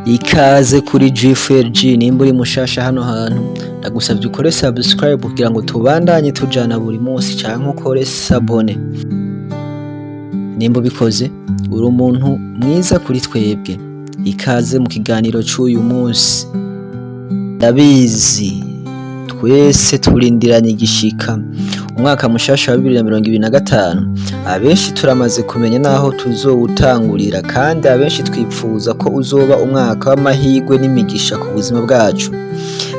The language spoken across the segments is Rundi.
Ikaze kuri G4G. Nimba uri mushasha hano hantu, ndagusavye ukore subscribe kugira ngo tubandanye tujana buri munsi, canke ukore s'abonner. Nimba ubikoze, uri umuntu mwiza kuri twebwe. Ikaze mu kiganiro c'uyu munsi. Ndabizi twese turindiranye igishika umwaka mushasha wa 2025. Abenshi turamaze kumenya naho tuzowutangurira, kandi abenshi twipfuza ko uzoba umwaka w'amahirwe n'imigisha ku buzima bwacu.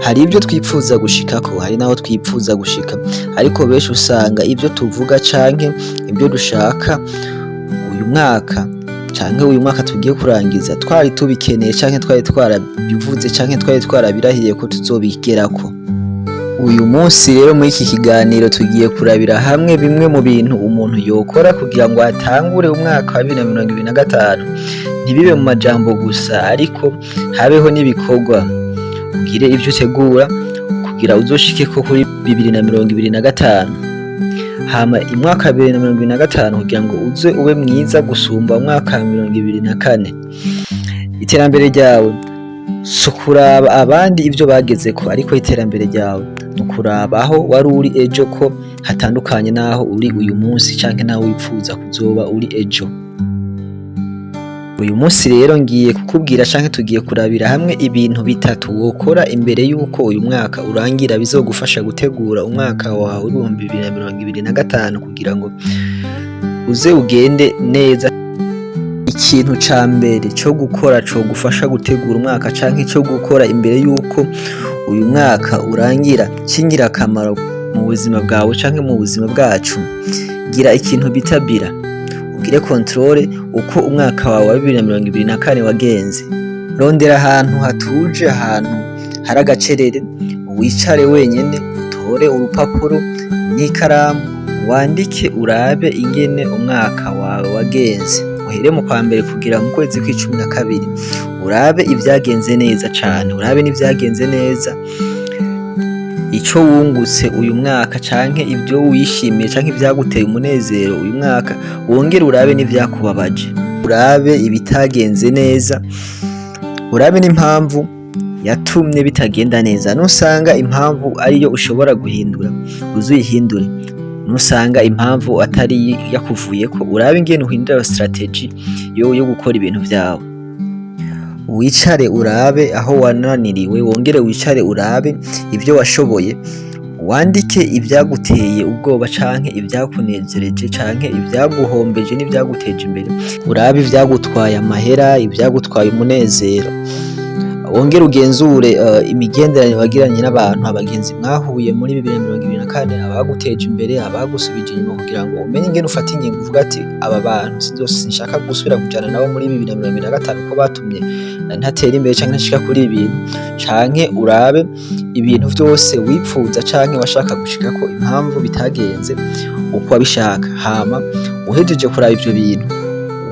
Hari ibyo twipfuza gushikako, hari naho twipfuza gushika, ariko benshi usanga ibyo tuvuga canke ibyo dushaka uyu mwaka canke uyu mwaka tugiye kurangiza twari tubikeneye, canke twari twarabivuze, canke twari twarabirahiriye ko tuzobigerako. Uyu munsi rero, muri iki kiganiro, tugiye kurabira hamwe bimwe mu bintu umuntu yokora kugira ngo atangure umwaka wa 2025, ntibibe mu majambo gusa, ariko habeho n'ibikorwa. Ugire ivyo utegura kugira uzoshikeko kuri 2025, hama umwaka wa 2025 kugira ngo uze ube mwiza gusumba umwaka wa 2024. Iterambere ryawe si ukuraba abandi ivyo bagezeko, ariko iterambere ryawe ni ukuraba aho wari uri ejo ko hatandukanye n'aho uri uyu munsi, canke n'aho wipfuza kuzoba uri ejo. Uyu munsi rero ngiye kukubwira, canke tugiye kurabira hamwe, ibintu bitatu wokora imbere y'uko uyu mwaka urangira bizogufasha gutegura umwaka wawe w'2025 kugira ngo uze ugende neza. Ikintu ca mbere co gukora cogufasha gutegura umwaka, canke co gukora imbere y'uko uyu mwaka urangira, c'ingirakamaro mu buzima bwawe canke mu buzima bwacu: gira ikintu bita bilan, ugire contrôle uko umwaka wawe wa 2024 wagenze. Rondera ahantu hatuje, ahantu hari agacerere, wicare wenyene, utore urupapuro n'ikaramu, wandike, urabe ingene umwaka wawe wagenze. Uhere mu kwa mbere kugera mu kwezi kw'icumi na kabiri, urabe ivyagenze neza cane, urabe n'ivyagenze neza, ico wungutse uyu mwaka, canke ivyo wishimiye, canke ivyaguteye umunezero uyu mwaka. Wongere urabe n'ivyakubabaje, urabe ibitagenze neza, urabe n'impamvu yatumye bitagenda neza. Nusanga impamvu ariyo ushobora guhindura, uzuyihindure. Nusanga impamvu atari yakuvuyeko, urabe ingene uhindura stratégie yo gukora ibintu vyawe. Wicare urabe aho wananiriwe, wongere wicare urabe ivyo washoboye, wandike ivyaguteye ubwoba canke ivyakunezereje canke ivyaguhombeje n'ivyaguteje imbere, urabe ivyagutwaye amahera, ivyagutwaye umunezero. Wongere ugenzure imigenderanire wagiranye n'abantu, abagenzi mwahuye muri 2024, abaguteje imbere, abagusubije inyuma, kugira ngo umenye ingene ufata ingingo, uvuga ati: "Aba bantu sinshaka gusubira kujana nabo muri 2025 ko batumye ntatera imbere canke ntashika kuri ibi bintu." Canke urabe ibintu vyose wipfuza canke washaka gushikako, impamvu bitagenze uko wabishaka. Hama uhejeje kuraba ivyo bintu,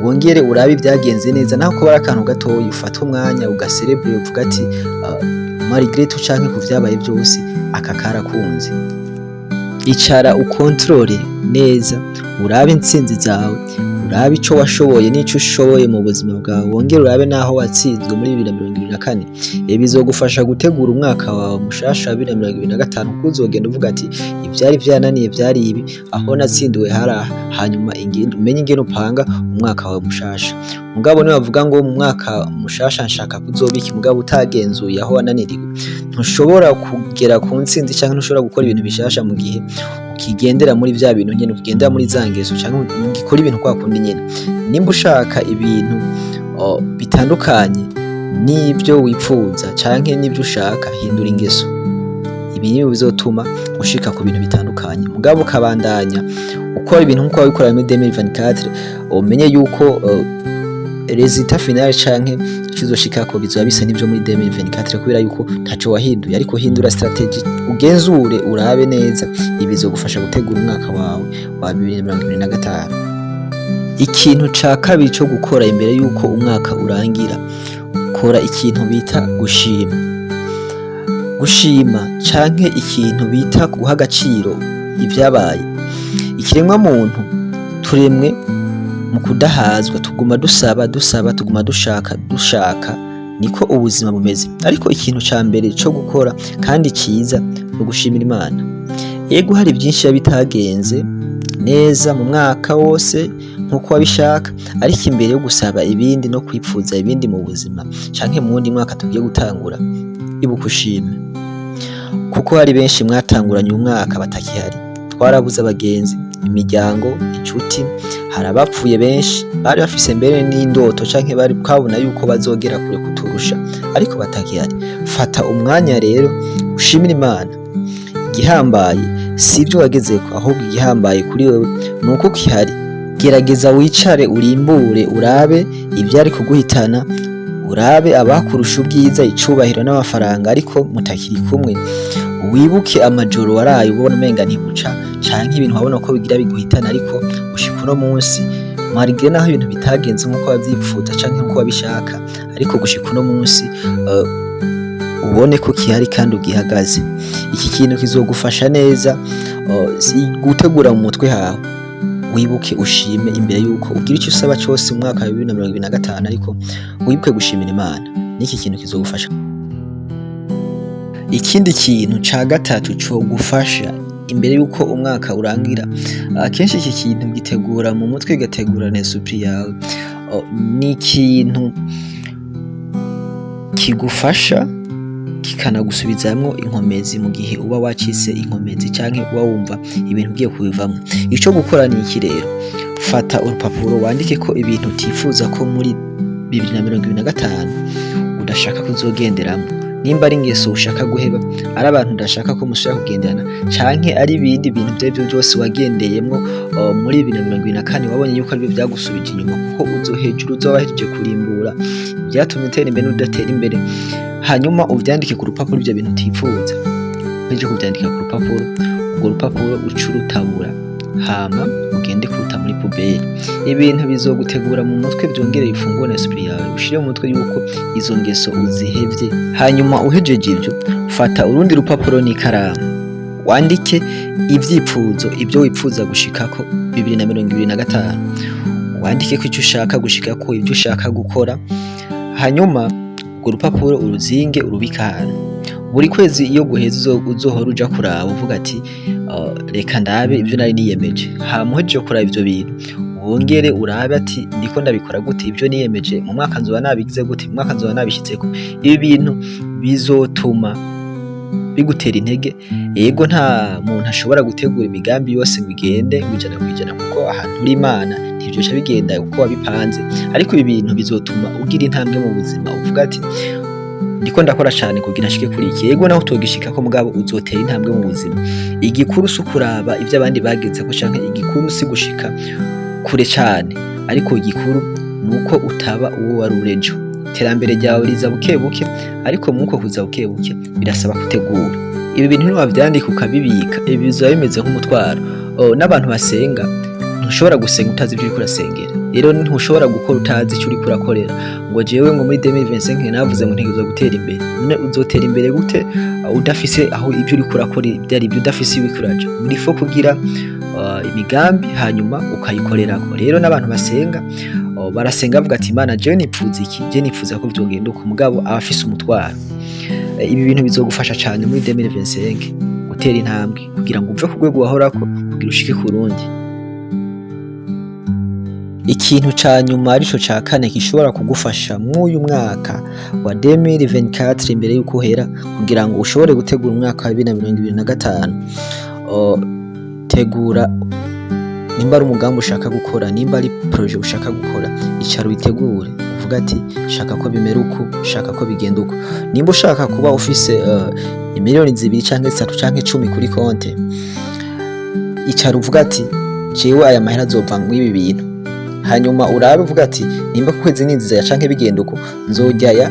wongere urabe ivyagenze neza, naho kuba ari akantu gatoyi, ufate umwanya ugaserebure, uvuga ati: "Malgré tout canke ku vyabaye vyose, aka karakunze." Icara ukontorore neza, urabe intsinzi zawe, urabe ico washoboye n'ico ushoboye mu buzima bwawe, wongere urabe n'aho watsinzwe muri 2024. Ibi bizogufasha gutegura umwaka wawe mushasha wa 2025, kuko uzogenda uvuga ati: "Ivyari vyananiye vyari ibi, aho natsindiwe hari aha." Hanyuma ingene umenye ingene upanga umwaka wawe mushasha. Mugabo nibavuga ngo mu mwaka mushasha nshaka kuzoba iki, mugabo utagenzuye aho wananiriwe, ntushobora kugera ku ntsinzi canke ntushobora gukora ibintu bishasha mu gihe ukigendera muri vya bintu nyene, ukigendera muri za ngeso canke ugikora ibintu kwa kundi nyene. Nimba ushaka ibintu bitandukanye n'ivyo wipfuza canke n'ivyo ushaka, hindura ingeso. Ibi nivyo bizotuma ushika ku bintu bitandukanye. Mugabo ukabandanya ukora ibintu nkuko wabikora muri 2024, umenye yuko résultat final canke ico uzoshikako bizoba bisa n'ivyo muri 2024, kubera yuko ntaco wahinduye. Ariko hindura stratégie, ugenzure, urabe neza. Ibi bizogufasha gutegura umwaka wawe wa 2025. Ikintu ca kabiri co gukora imbere yuko umwaka urangira: kora ikintu bita gushima. Gushima canke ikintu bita guha agaciro ivyabaye. Ikiremwa muntu turemwe mu kudahazwa, tuguma dusaba, dusaba, tuguma dushaka, dushaka. Niko ubuzima bumeze. Ariko ikintu ca mbere co gukora kandi ciza ni ugushimira Imana. Ego, hari byinshi biba bitagenze neza mu mwaka wose nkuko wabishaka, ariko imbere yo gusaba ibindi no kwipfuza ibindi mu buzima canke mu wundi mwaka tugiye gutangura, ibuka ushime, kuko hari benshi mwatanguranye umwaka batakihari. Twarabuze abagenzi, imiryango, inshuti. Hari abapfuye benshi bari bafise mbere n'indoto canke bari twabona yuko bazogera kure kuturusha, ariko batakihari. Fata umwanya rero ushimire Imana. Igihambaye si ibyo wagezeko, ahubwo igihambaye kuri wewe ni uko ukihari. Gerageza wicare, urimbure, urabe ivyari kuguhitana, urabe abakurusha ubwiza, icubahiro n'amafaranga ariko mutakiri kumwe. Wibuke amajoro waraye ubona umenga ntibuca, canke ibintu wabona ko bigira biguhitana, ariko gushika uno munsi, malgré naho ibintu bitagenze nkuko wavyipfuza canke nkuko wabishaka, ariko gushika uno munsi ubone ko kihari kandi ugihagaze. Iki kintu kizogufasha neza gutegura mu mutwe hawe. Wibuke ushime imbere yuko ugira icyo usaba cyose mu mwaka wa 2025, ariko wibuke gushimira Imana. N'iki kintu kizogufasha. Ikindi kintu ca gatatu cogufasha imbere yuko umwaka urangira, akenshi iki kintu gitegura mu mutwe, gigategura n'esprit yawe. Ni ikintu kigufasha kikanagusubizamwo inkomezi mu gihe uba wacitse inkomezi canke uba wumva ibintu ugiye kubivamwo. Ico gukora ni iki rero? Fata urupapuro, wandike ko ibintu utifuza ko muri 2025 udashaka kuzogenderamwo. Nimba ari ingeso ushaka guheba, ari abantu udashaka ko musubira kugenderana, canke ari ibindi bintu ivyo arivyo vyose wagendeyemwo muri 2024 wabonye yuko arivyo vyagusubije inyuma, kuko uzo hejuru uzoba wahejeje kurimbura ivyatumye utera imbere n'udatera imbere. Hanyuma uvyandike ku rupapuro ivyo bintu utifuza. Uhejeje kuvyandika ku rupapuro, urwo rupapuro uce urutabura, hama ugende kuruta muri poubelle. Ibintu bizogutegura mu mutwe, vyongere bifungure esprit yawe, ushire mu mutwe yuko izo ngeso uzihevye. Hanyuma uhejeje ivyo, fata urundi rupapuro n'ikaramu, wandike ivyipfuzo, ivyo wipfuza gushikako 2025. Wandike ko ico ushaka gushikako, ivyo ushaka gukora. Hanyuma urwo rupapuro uruzinge, urubike ahantu. Buri kwezi iyo guheze uzohora uja kuraba, uvuga ati: "Reka ndabe ivyo nari niyemeje." Hama uhejeje kuraba ivyo bintu, wongere urabe ati: "Ndiko ndabikora gute? Ivyo niyemeje mu mwaka nzoba nabigize gute? Mu mwaka nzoba nabishitseko?" Ibi bintu bizotuma bigutera intege. Yego, nta muntu ashobora gutegura imigambi yose ngo igende ngo 100%, kuko ahantu uri Imana ntivyoca bigenda uko wabipanze. Ariko ibi bintu bizotuma ugira intambwe mu buzima, uvuga ati: "Ndiko ndakora cane kugira nshike kuri iki." Yego, naho utogishikako, mugabo uzotera intambwe mu buzima. Igikuru si ukuraba ivyo abandi bagezeko, canke igikuru si gushika kure cane, ariko igikuru nuko utaba uwo wari uri ejo. Iterambere ryawe riza buke buke, ariko mwuko kuza buke buke birasaba gutegura. Ibi bintu niwavyandika ukabibika, ibi bizoba bimeze nk'umutwaro. N'abantu basenga, ntushobora gusenga utazi ivyo uriko urasengera. Rero ntushobora gukora utazi ico uriko urakorera, ngo jewe ngo muri 2025 navuze ngo ntegerezwa gutera imbere. None uzotera imbere gute udafise aho ivyo uriko urakora ivyo arivyo, udafise iyo uriko uraja? Il faut kugira imigambi, hanyuma ukayikorerako. Rero n'abantu basenga barasenga bavuga ati: "Imana, jewe nipfuza iki, je nipfuza ko vyogenda uko." Mugabo aba afise umutwaro. Ibi bintu bizogufasha cane muri 2025 gutera intambwe kugira ngo uve ku rwego wahorako kugira ushike ku rundi. Ikintu ca nyuma, arico ca kane, gishobora kugufasha mw'uyu mwaka wa 2024 imbere yuko uhera kugira ngo ushobore gutegura umwaka wa 2025, tegura. Nimba ari umugambi ushaka gukora, nimba ari projet ushaka gukora, icara uyitegure, uvuga ati: "Shaka ko bimera uku, shaka ko bigenda uku." Nimba ushaka kuba ufise imiliyoni 2 canke 3 canke 10 kuri konte, icara uvuga ati: "Jewe aya mahera azova mw'ibi bintu." Hanyuma urabe, uvuga ati: "Nimba ku kwezi ninziza canke bigenda uku, nzoryaya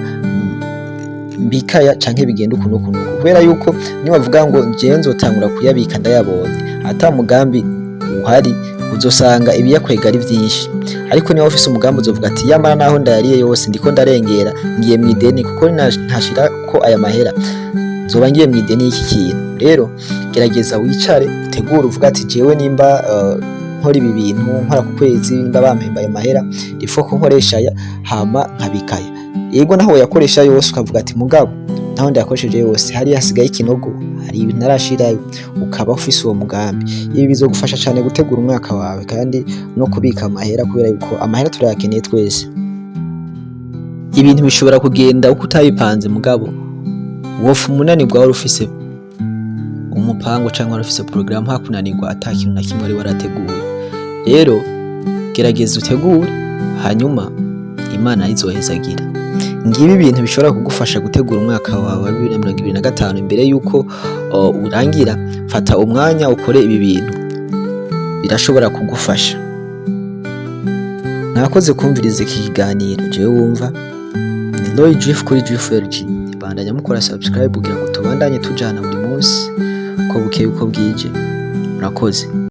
mbikaya canke bigenda uku nuku nuku." Kubera yuko niwavuga ngo: "Jewe nzotangura kuyabika ndayabonye," ata mugambi uhari, uzosanga ibiyakwega ari vyinshi. Ariko niba ufise umugambi, uzovuga ati: "Yamara naho ndayariye yose, ndiko ndarengera, ngiye mw'ideni, kuko ntashira ko aya mahera nzoba ngiye mw'ideni y'iki kintu." Rero gerageza wicare, utegure, uvuga ati: "Jewe nimba nkora ibi bintu nkora ku kwezi, nimba bampemba ayo mahera, il faut ko nkoresha aya, hama nkabikaya." Yego, naho woyakoresha yose ukavuga ati: "Mugabo naho ndayakoresheje yose, hariya hasigaye ikinogo, hari ibintu ntarashirayo", ukaba ufise uwo mugambi. Ibi bizogufasha cane gutegura umwaka wawe kandi no kubika amahera, kubera yuko amahera turayakeneye twese. Ibintu bishobora kugenda uko utabipanze, mugabo wopfa umunanirwa wari ufise umupango canke wari ufise porogaramu, hakunanirwa ata kintu na kimwe wari warateguye. Rero gerageza utegure, hanyuma Imana izohezagira. Ngibi ibintu bishobora kugufasha gutegura umwaka wawe wa 2025 imbere yuko urangira. Fata umwanya ukore ibi bintu, birashobora kugufasha. Mwakoze kumviriza iki kiganiro. Jewe wumva ni Roy Jeff kuri Jeff LG. Bandanya mukora subscribe kugira ngo tubandanye tujana buri munsi, uko bukeye uko bwije. Murakoze.